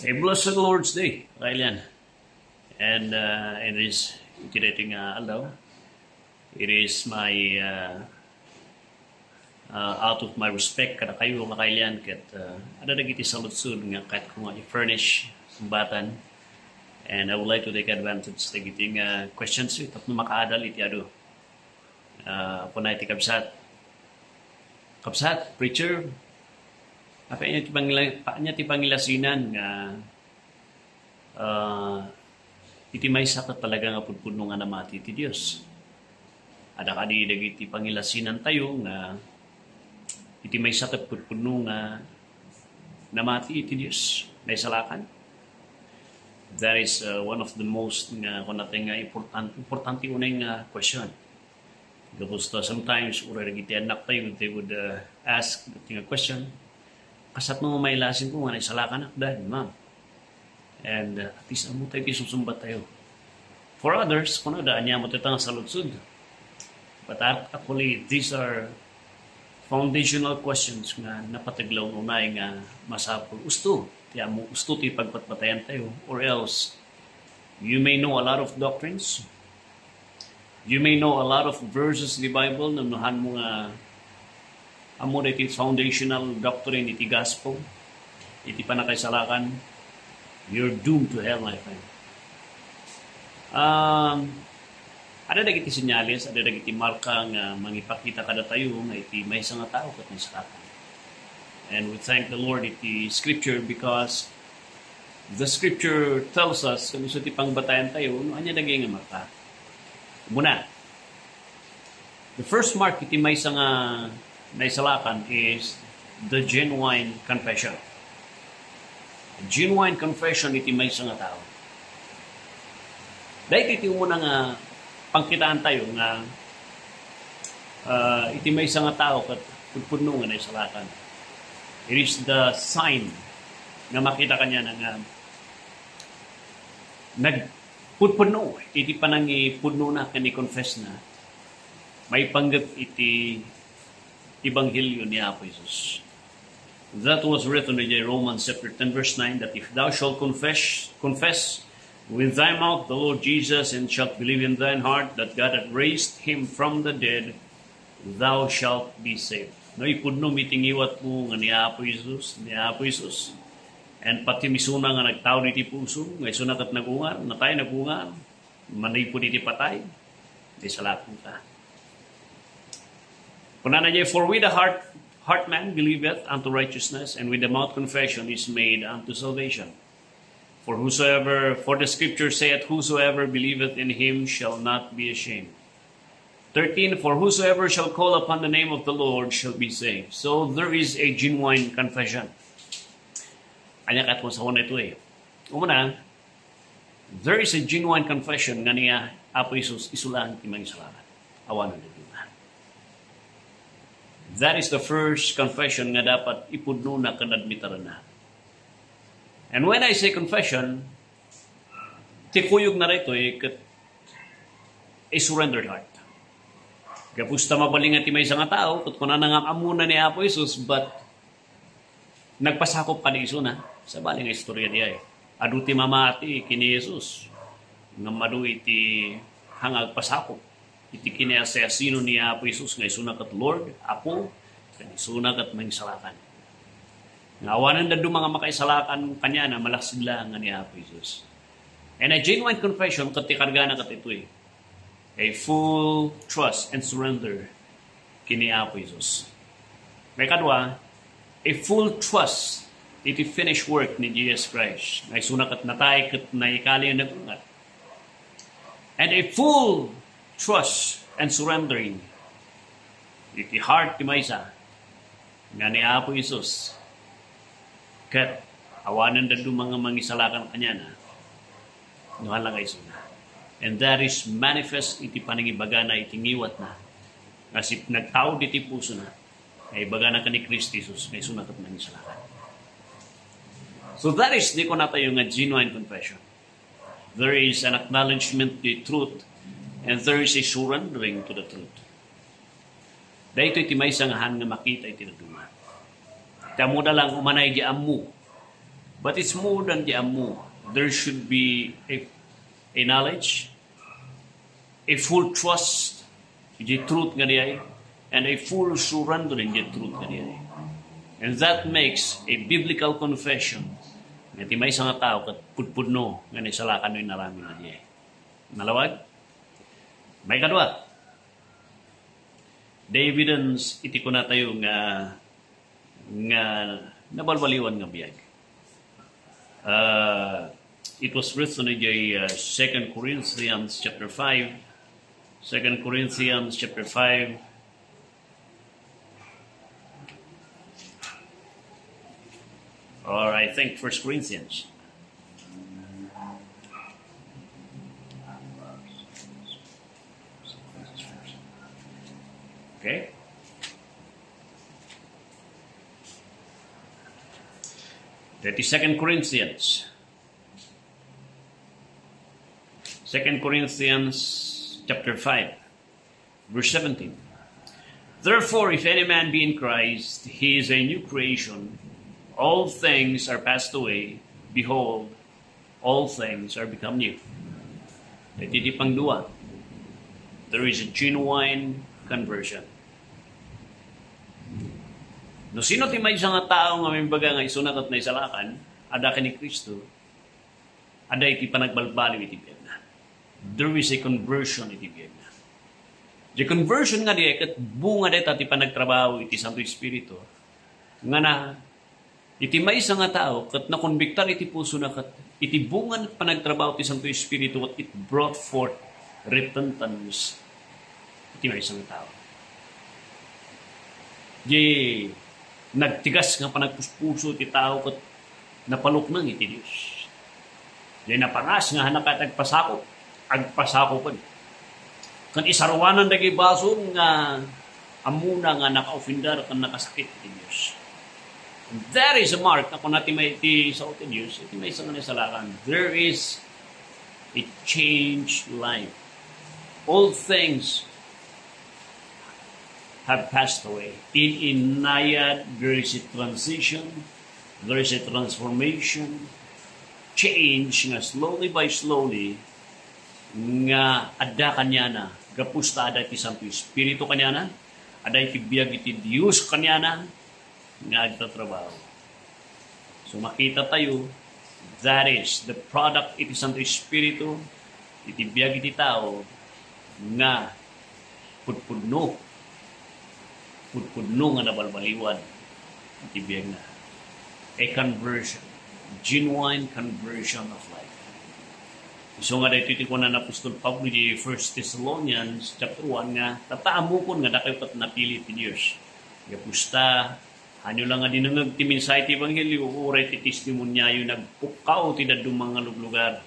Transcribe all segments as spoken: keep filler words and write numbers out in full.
A blessed Lord's Day, kakailian. And uh, it is iti daytoy nga aldaw. It is my uh, uh, out of my respect kadakayo, kakailian, ket uh, adda dagiti saludsod nga kayatko nga i-furnish sungbatan. And I would like to take advantage dagiti nga questions tapno makaadal iti adu. Uh, kuna iti kabsat. Kabsat, preacher, apay ania ti pangila-, apay ania ti pangilasinan nga ah, iti maysa ket talaga nga pudpudno nga namati iti Dios. Adda kadi dagiti pangilasinantayo nga iti maysa ket pudpudno nga namati iti Dios, naisalakan? That is uh, one of the most nga kunatay nga important, importante unay nga question. Gapu ta sometimes, uray dagiti annaktayo, they would uh, ask the thing a question, "Kasatno nga mailasinko nga naisalakanak, Dad, Ma'am?" And uh, at least, ammo tayo ti susumbat tayo. For others, kunada, ania mo tayo nga saludsod. But ac- actually, these are foundational questions nga napateg laeng unay nga masapul. Usto, ti ammo, usto ti pagpatpatayan tayo, or else, you may know a lot of doctrines, you may know a lot of verses in the Bible, nanuhan mo nga ammo daytoy foundational doctrine iti gospel, iti panakaisalakan, you're doomed to hell, my friend. Um, ada dagiti senyales, ada dagiti marka nga mangipakita kadatayo nga iti maysa nga tao ket naisalakan. And we thank the Lord iti scripture because the scripture tells us, kung isu ti pangbatayan tayo, no, ania dagiti nga marka. Muna, the first mark iti maysa nga naisalakan is the genuine confession. Genuine confession iti maysa nga tao. Dahil iti umuna nga pangkitaan tayo nga uh, iti maysa nga tao ket pudpudno nga naisalakan. It is the sign nga makita kaniana nga nagpudpudno iti panangipudnona ken i-confess na maipanggep iti ebanghelio ni Apo Jesus. That was written in Romans chapter ten verse nine, that if thou shalt confess, confess with thy mouth the Lord Jesus and shalt believe in thine heart that God hath raised him from the dead, thou shalt be saved. No, ipudno iti ngiwatmo nga ni Apo Jesus, ni Apo Jesus. And pati isuna nga nagtaud iti puso, nga isuna ket nagungar, natay nagungar, manipud iti patay, naisalakan ka. Kunana, for with the heart, heart man believeth unto righteousness, and with the mouth confession is made unto salvation. For whosoever, for the scripture saith, "Whosoever believeth in him shall not be ashamed." Thirteen, "For whosoever shall call upon the name of the Lord shall be saved." So there is a genuine confession. Ania ket mo sa una ito eh. Umuna, there is a genuine confession nga ni Apo Jesus isu laeng ti mangisalakan. Awanen dadduma. That is the first confession nga dapat ipudnona ken admitarna. And when I say confession, ti kuyogna daytoy ket a surrendered heart. Gapu ta mabalin nga ti maysa nga tao, ket kunana nga ammona ni Apo Jesus, but nagpasakop kadi isuna. Sabali nga istorya diay. Adu ti mamati ken ni Jesus. Ngem adu iti hanga agpasakop iti kinaasi-asino ni Apo Jesus nga isuna ket Lord, Apo, ken isuna ket mangisalakan. Nga awanen dadduma nga makaisalakan kaniana, malaksid laeng nga ni Apo Jesus. And a genuine confession, ket ti kargana ket itoy, a full trust and surrender ken ni Apo Jesus. Maikadua, a full trust iti finished work ni Jesus Christ. Nga isuna ket natay ket naikali nga nagungar. And a full trust and surrendering iti heart ti maysa nga ni Apo Jesus. Ket awanen dadduma nga mangisalakan kaniana, no hala nga isuna. And that is manifest iti panangibagana iti ngiwatna. Nga sip-, nagtaud iti pusona, nga ibagana ken ni Cristo Jesus, nga isuna ket mangisalakan. So that is, di kunatayo nga genuine confession. There is an acknowledgement to the truth, and there is a surrendering to the truth. Daytoy ti maysa nga han nga makita iti dadduma. Ti ammoda lang, umanay di ammo. But it's more than the ammo. There should be a, a knowledge, a full trust in the truth nga diay, and a full surrender in the truth nga diay. And that makes a biblical confession nga ti maysa nga tao ket pudpudno nga naisalakan no inaramid na diay. Nalawag? Maikadua, the evidence iti kunatayo nga, nga nabalbaliwan nga biag. Uh, it was written in the uh, Second Corinthians chapter five. Second Corinthians chapter five. Or I think First Corinthians. Okay? That is Second Corinthians. Second Corinthians chapter five, verse seventeen. Therefore, if any man be in Christ, he is a new creation. All things are passed away. Behold, all things are become new. Iti di pangdua, there is a genuine conversion. No sino ti maysa nga tao nga mimbaga nga isuna ket naisalakan, adda ken ni Cristo, adda iti panagbalbaliw iti biagna. There is a conversion iti biagna. The conversion nga diay ket bunga dayta ti panagtrabaho iti Santo Espiritu nga na iti maysa nga tao ket nakonbiktar iti pusona ket iti bunga nga panagtrabaho ti Santo Espiritu ket it brought forth repentance iti maysa nga tao. Di nagtigas nga panagpuspuso ti tao ket napalukneng iti Dios. Di napangas nga hanaka ti agpasakop, agpasakopen. Ken isaruanan dagiti basol nga ammona nga nakaofender ken nakasakit iti Dios. There is a mark, a kuna ti may-, ti sao ti Dios, iti maysa nga naisalakan. There is a changed life. All things have passed away. In, in Nayad, there is a transition, there is a transformation, change nga slowly by slowly, nga adda kaniana, gapu ta adda ti Santo Espiritu kaniana, adda iti biag iti Dios kaniana, nga agtatrabaho. So, makita tayo, that is the product iti Santo Espiritu, iti biag iti tao, nga pudpudno, pudpudno nga nabalbaliwan iti biagna. A conversion, genuine conversion of life. Isu nga daytoy ti kuna ni Apostol Pablo iti First Thessalonians chapter one nga, "Tatta, ammokon nga dakayo ket napili ti Dios. Gapu ta, hanyo la nga dinengngeg ti mensahe ti ebanghelio, uray ti testimoniayo nagpukkaw ti dadduma nga luglugar."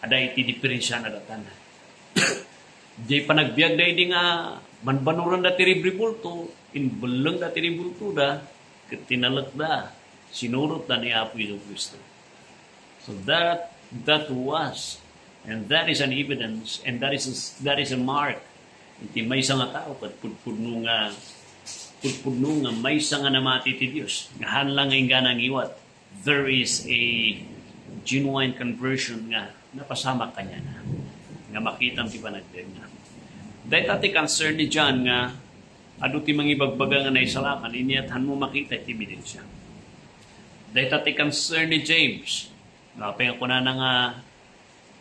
Adda iti diferensiana datan. Di panagbiagda idi nga banbanuranda ti ribrebulto, inbellengda ti ribultoda, ket tinalekda, sinurotda ni Apo Jesu-Cristo. So that, that was, and that is an evidence, and that is a, that is a mark. Iti maysa nga tao, ket pudpudno nga, pudpudno nga maysa nga namati ti Dios, nga haan la nga inggana ngiwat. There is a genuine conversion nga napasamak kaniana, nga makitam ti panagbiagna. Dayta ti concern ni John nga adu ti mangibagbaga nga naisalakan, inyat hanmo makita iti ebidensia. Dayta ti concern ni James, nga apay nga kunana nga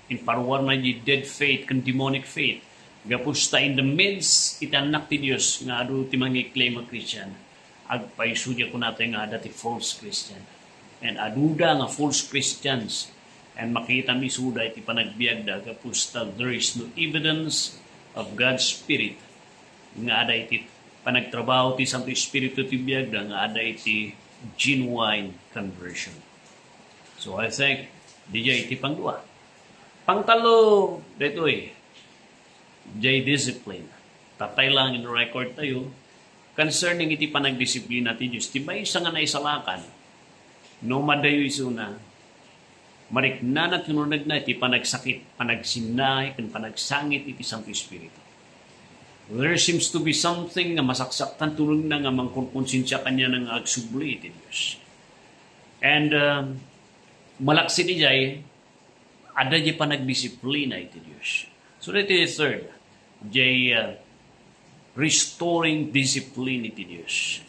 imparuarna di dead faith ken demonic faith. Gapu ta in the midst iti annak ti Dios nga adu ti mangi-claim a Christian, agpayso di kunatayo nga adda ti false Christian. And aduda nga false Christians, and makitam isuda iti panagbiagda gapu ta there is no evidence of God's Spirit nga adda iti panagtrabaho ti Santo Espiritu ti biagda nga adda iti genuine conversion. So I think, diay iti pangdua. Pangtallo, daytoy, diay discipline. Tatay lang in record tayo, concerning iti panagdisiplina ti Dios. Ti maysa nga naisalakan, no madayo isuna, mariknana ti nunegna iti panagsakit, panagsinnaay, ken panagsangit iti Santo Espiritu. There seems to be something nga masaksaktan ti nunegna nga mangkonkonsensia kaniana nga agsubli iti Dios. And um, malaksid idiay, adda diay panagdisiplina iti Dios. So, daytoy third, diay uh, restoring discipline iti Dios.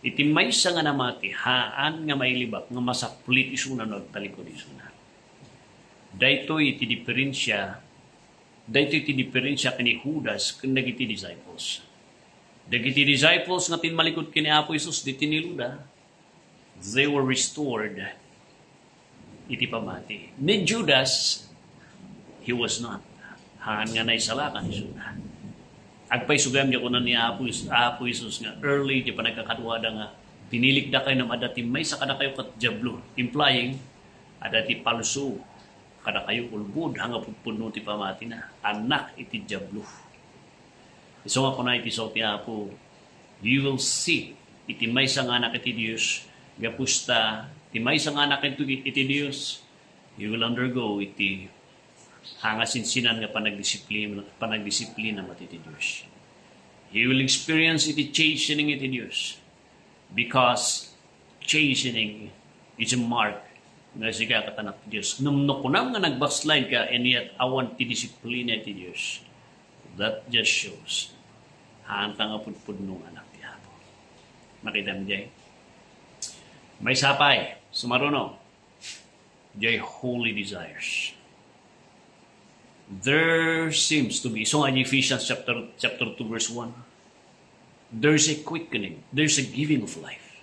Iti maysa nga namati, haan nga mailibak nga masaplit isuna no agtalikod isuna. Daytoy iti diferensia, daytoy iti diferensia ken ni Judas ken dagiti disciples. Dagiti disciples nga tinmalikod ken ni Apo Jesus ditoy ni Luda, they were restored iti pamati. Ni Judas, he was not. Haan nga naisalakan isuna. Agpayso gayam diay kuna ni Apo, Apo Jesus nga early diay panagkakaduada nga, "Tinilikdakayo ngem adda ti maysa kadakayo ket diablo," implying adda ti palso kadakayo ulbod, haan nga pudpudno ti pamatina, anak iti diablo. Isu nga kuna iti sao ti Apo, you will see iti maysa nga anak iti Dios, gapu ta ti maysa nga anak iti, iti Dios, he will undergo iti haan nga sinsinan nga panagdisiplina, panagdisiplina met iti Dios. He will experience iti chastening iti Dios. Because chastening is a mark nga sika ket anak ti Dios. Ngem no kunam nga nagbackslide ka and yet awan ti disiplina ti Dios, that just shows haan ka nga pudpudno nga anak ti Apo. Makitam diay? Maysa pay, sumaruno, diay holy desires. There seems to be, so nga Ephesians chapter, chapter two verse one, there's a quickening, there's a giving of life.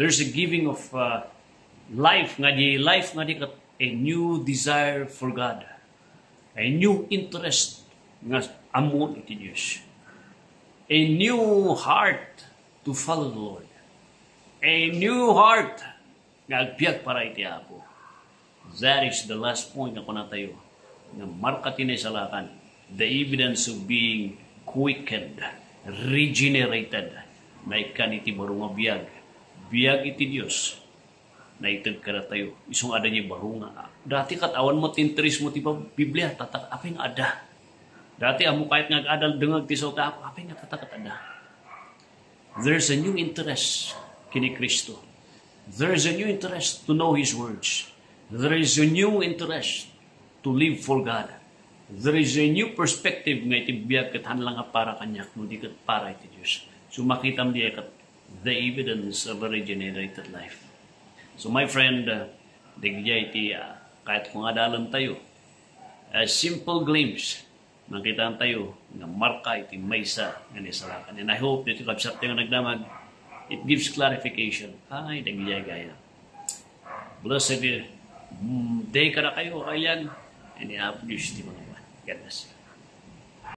There's a giving of uh, life, nga di life nga di ket a new desire for God, a new interest nga ammon iti Dios, a new heart to follow the Lord, a new heart nga agbiag para iti Apo. That is the last point nga kunatayo nga marka ti naisalakan, the evidence of being quickened, regenerated. Naikkan iti baro nga biag, biag iti Dios. Naited kadatayo. Isu nga adda diay baro nga, dati ket awan met ti interes mo ti Biblia, tatak apay nga adda. Dati ammo kayat nga ag-adal dengeg ti sao ti Apo, apay nga tatak ket adda. There's a new interest ken ni Cristo. There's a new interest to know His words. There is a new interest to live for God. There is a new perspective nga iti biag ket haan la nga para kaniak, no di ket para iti Dios. So, makitam diay ket the evidence of a regenerated life. So, my friend, uh, dagiti iti uh, kayatko nga adalentayo, a simple glimpse, makitaentayo nga marka iti maysa nga naisalakan. And I hope that kabsat tayo nga nagdamag, it gives clarification. Ay, dagiti gayam. Blessed day kadakayo, kailan? And Apo Dios ti mangawan. God bless you.